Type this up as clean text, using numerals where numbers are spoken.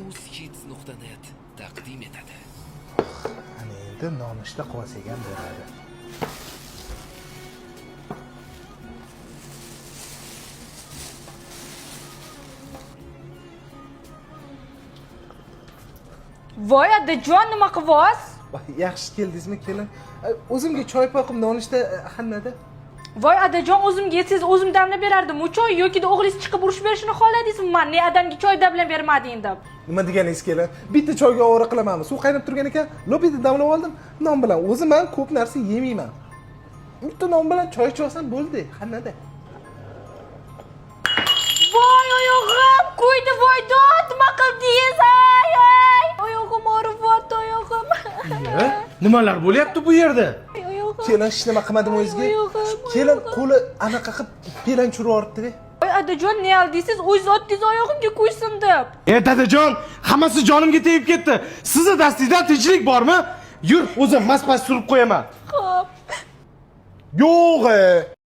Uzhits.net taqdim etadi. Ana endi nonushta qilib olsak ham bo'ladi. Voy adajon, nima qilyapsiz? Voy, yaxshi keldingizmi, kelin? O'zimga choy poqim nonushta hannada. Voy adajon, o'zimga yetsangiz, o'zim damlab berardim u choy, yoki o'g'lingiz chiqib urushib berishini xohladingizmi? Man ne adamga choy damlab bermading deb. Nima deganingiz, kelin? Bitta choyga ovora qilamanmi? Suv qaynab turgan ekan, lop etib damlab oldim non bilan. O'zim ham ko'p narsa yemayman. Bitta non bilan choy ichib olsam bo'ldi, hannada. Voy, oyog'im kuydi, voy dod, nima qildingiz? Ay, ay, oyog'im og'riyapti, oyog'im. Nimalar bo'lyapti bu yerda? Ay, oyog'im. Kelin, hech nima qilmadim o'zingizga. Oyog'im, Kelin, oyog'im. qo'li anaqa qilib pelanch urib yuboribdi. Voy adajon, ne aldingiz? O'zingiz otdingiz oyog'imga kuysin deb. E dadajon, hammasi jonimga tegib ketdi. Sizni dastingizdan tinchlik bormi? Yur, o'zim mas-mas surib qo'yaman. Xo'p. Yo'q.